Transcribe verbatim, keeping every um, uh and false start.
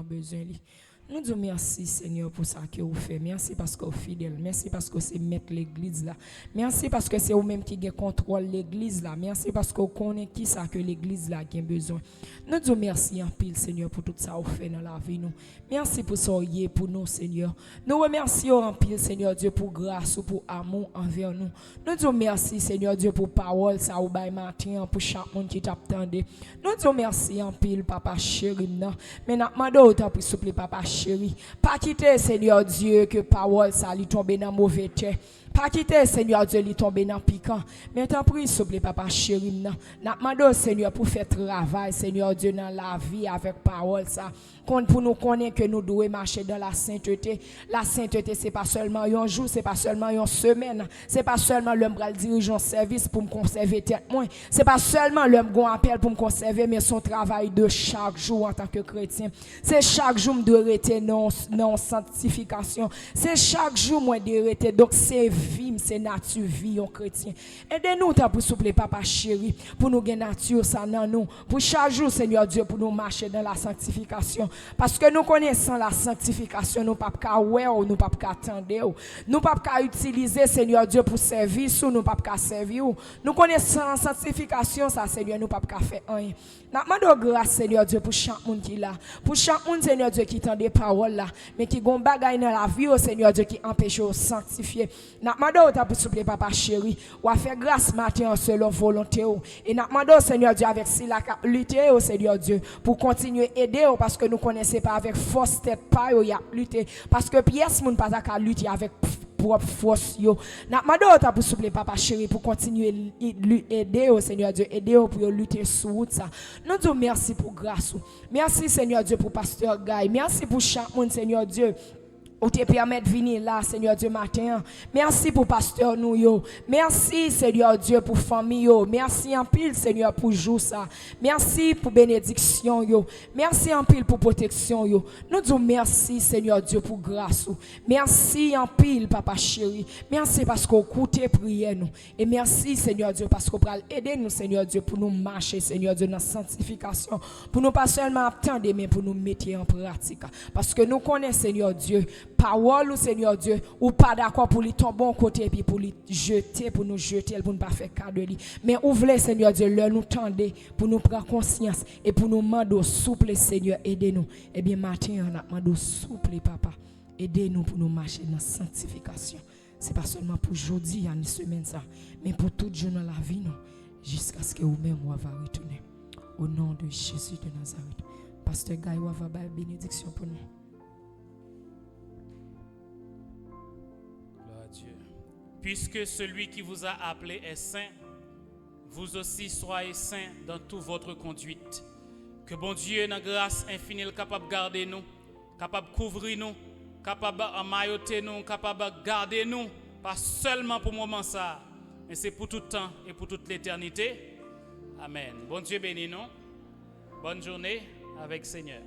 bezwen li. Nou di w mèsi, Senyè, pou sa ke ou fè. Mèsi paske ou fidèl. Mèsi paske ou se mèt legliz la. Mèsi paske se ou menm ki gen kontwòl legliz la. Mèsi paske ou konnen ki sa ke legliz la gen bezwen. Nou di w mèsi anpil, Senyè, pou tout sa ou fè nan lavi nou. Mèsi pou sa ou ye pou nou, Senyè. Nou remèsye w anpil, Senyè Dye, pou gras ou, pou amou anvè nou. Nou di w mèsi, Senyè Dye, pou pawòl sa ou bay maten an pou chak moun ki t ap tande. Nou di w mèsi anpil, Papa cheri m nan. Men n ap mande w, tanpri, souple, Papa cheri, pa kite, Senyè Dye, ke pawòl sa li tonbe nan move tè. Pa kite, Senyè Dye, li tonbe nan pikan. Men tanpri, souple, Papa cheri m nan. N ap mande w, Senyè, pou fè travay, Senyè Dye, nan lavi avèk pawòl sa. Konn pou nou konnen ke nou dwe mache dan lasentete. Lasentete, se pa sèlman yon jou, se pa sèlman yon semèn, se pa sèlman lè m pral dirije yon sèvis pou m konsève tèt mwen, se pa sèlman lè m gon apèl pou m konsève, men se yon travay de chak jou antanke kretyen. Se chak jou m dwe rete nan, nan yon sanktifikasyon. Se chak jou mwen dwe rete. Donk, se vi m, se nati vi yon kretyen. Ede nou, tanpri, souple, Papa cheri, pou nou gen nati sa nan nou. Pou chak jou, Senyè Dye, pou nou mache dan la sanktifikasyon. Paske nou konnen san la sanktifikasyon, nou p ap ka wè w, nou p ap ka tande w. Nou p ap ka itilize, Senyè Dye, pou sèvis ou, nou p ap ka sèvi w. Nou konnen san sanktifikasyon sa, Senyè, nou p ap ka fè anyen. N ap mande w gras, Senyè Dye, pou chak moun ki la. Pou chak moun, Senyè Dye, ki tande pawòl la, men ki gon bagay nan lavi yo, Senyè Dye, ki anpeche yo sanktifye. N ap mande w, tanpri, souple, Papa cheri, w a fè gras maten an selon volonte w. E n ap mande w, Senyè Dye, avèk sila k ap lite yo, Senyè Dye, pou kontinye ede yo, paske nou konnen se pa avèk fòs tèt pa yo y ap lite. Paske pyès moun pa ta ka lite avèk pwòp fòs yo. N ap mande w, tanpri, souple, Papa cheri, pou kontinye li, li ede yo, Senyè Dye, ede yo pou yo lite sou wout sa. Nou di w mèsi pou gras ou. Mèsi, Senyè Dye, pou pastè Guy. Mèsi pou chak moun, Senyè Dye, ou te pèmèt vini la, Senyè Dye, maten an. Mèsi pou pastè nou yo. Mèsi, Senyè Dye, pou fanmi yo. Mèsi anpil, Senyè, pou jou sa. Mèsi pou benediksyon yo. Mèsi anpil pou pwoteksyon yo. Nou di w mèsi, Senyè Dye, pou gras ou. Mèsi anpil, Papa cheri. Mèsi paske w koute priyè nou. E mèsi, Senyè Dye, paske w pral ede nou, Senyè Dye, pou nou mache, Senyè Dye, nan sanktifikasyon. Pou nou pa sèlman ap tande, men pou nou mete an pratik. Paske nou konnen, Senyè Dye, pawòl ou, Senyè Dye, ou pa dakò pou li tonbe yon kote epi pou li jete, pou nou jete l, pou nou pa fè ka de li. Men ou vle, Senyè Dye, lè nou tande, pou nou pran konsyans e pou nou mande w, souple, Senyè, ede nou. Ebyen, maten an, n ap mande w, souple, Papa, ede nou pou nou mache nan sanktifikasyon. Se pa sèlman pou jodi a ni semèn sa, men pou tout jou nan lavi nou, jiskaske ou menm w a va retounen. Au nom de Jésus de Nazareth. Pastè Guy, w a va bay benediksyon pou nou. Gloire à Dieu. Puisque celui qui vous a appelé est saint, vous aussi soyez saints dans toute votre conduite. Ke Bondye nan gras enfini l kapab gade nou, kapab kouvri nou, kapab anmayote nou, kapab gade nou, pa sèlman pou moman sa a, men se pou tout tan e pou tout letènite. Amèn. Bondye beni nou. Bonne journée avec Seigneur.